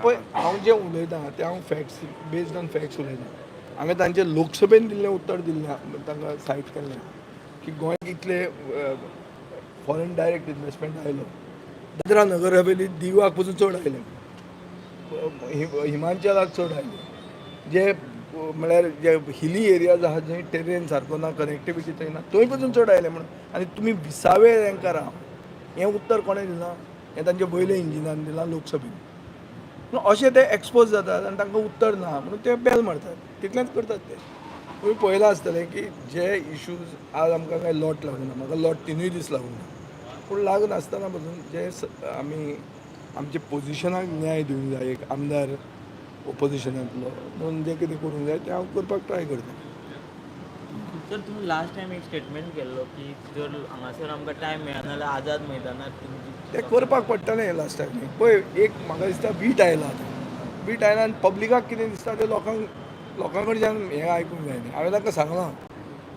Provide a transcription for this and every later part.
पळय, हांव जें उलयतां तें हांव फॅक्ट्स, बेस्ड ऑन फॅक्ट्स उलयतां. हांवें तांचे लोकसभेन दिल्लें उत्तर दिल्लें, तांकां सायट केल्लें की गोंयाक इतले फॉरेन डायरेक्ट इन्वेस्टमेंट आयलो, दादरा नगर हवेली दीवाक पसून चड आयले, हिमाचलाक चड आयले, जे म्हळ्यार जे हिली एरियाज आहा, जंय टेरेन सारको ना, कनेक्टिविटी थंय ना, थंय पसून चड आयले म्हणून. आनी तुमी 20व्या रँकार आहा, हें उत्तर कोणें दिलां? हें तांच्या वयल्या इंजिनान दिलां लोकसभेन. पूण अशें ते एक्सपोज जातात आनी तांकां उत्तर ना म्हणून ते बेल मारतात, तितलेंच करतात ते. तुमी पळयलां आसतलें की जे इशूज आज आमकां कांय लॉट लागूना, म्हाका लॉट 3ूय दीस लागूना, पूण लागनासतना पसून जे आमी आमच्या पोजिशनाक न्याय दिवंक जाय, एक आमदार ओपोजिशनांतलो म्हणून जें कितें करूंक जाय तें हांव करपाक ट्राय करता. सर, तुम्ही लास्ट टायम एक स्टेटमेंट केल्लो की जर हांगासर आमकां टायम मेळना जाल्यार आझाद मैदानार तुमची तें करपाक पडटलें लास्ट टायम. पळय, एक म्हाका दिसता वीट आयला आतां, वीट आयला आनी पब्लिकाक कितें दिसता तें लोकांक, लोकां कडच्यान हें आयकूंक जाय न्ही. हांवें तांकां सांगलां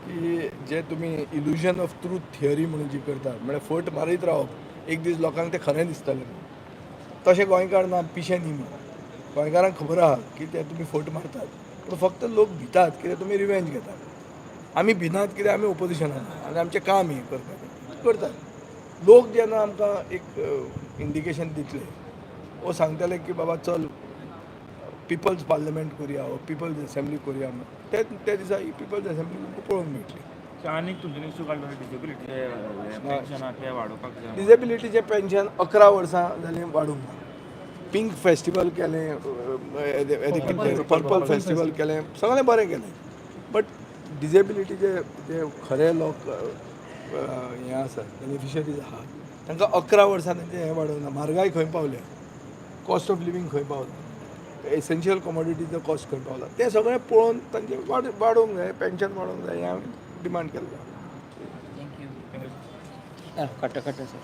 की जे तुमी इल्युजन ऑफ ट्रूथ थियरी म्हणून जी करतात, म्हळ्यार फट मारीत रावप, एक दीस लोकांक तें खरें दिसतलें. तशें गोंयकार ना, पिशें न्ही म्हणून. गोंयकारांक खबर आहा की ते तुमी फट मारतात, पूण फक्त लोक भितात कित्याक तुमी रिवेंज घेतात. आमी भिनात कित्याक आमी ओपोजिशनान आनी आमचें काम हें करपाचें करतात. लोक जेन्ना आमकां एक इंडिकेशन दितले वो सांगतले की बाबा चल पिपल्स पार्लमेंट करुया वो पिपल्स असेंब्ली करुया म्हण, ते त्या दिसा ही पिपल्स असेंब्ली तुमकां पळोवंक मेळटली. आनीक तुमच्यानी इशू काडलो डिसेबिलिटी पेन्शन आहा तें वाडोवपाक जाय. डिसेबिलिटीचें पेन्शन 11 वर्सां जालीं वाडूंक ना. पिंक फेस्टिवल केलें, पर्पल फेस्टिवल केलें, सगळें बरें केलें, बट डिसेबिलिटीचे जे खरे लोक हें आसा, बेनिफिशरीज आहा, तांकां 11 वर्सां तेंचें हें वाडोवंक ना. म्हारगाय खंय पावल्या, कॉस्ट ऑफ लिवींग खंय पावला, एसेन्शियल कॉमोडिटीचो कॉस्ट खंय पावला, तें सगळें पळोवन तांचें वाडोवंक जाय, पेन्शन वाडोवंक जाय, हें हांवें डिमांड केल्लें. Thank you. कट्टा कट्टा सर.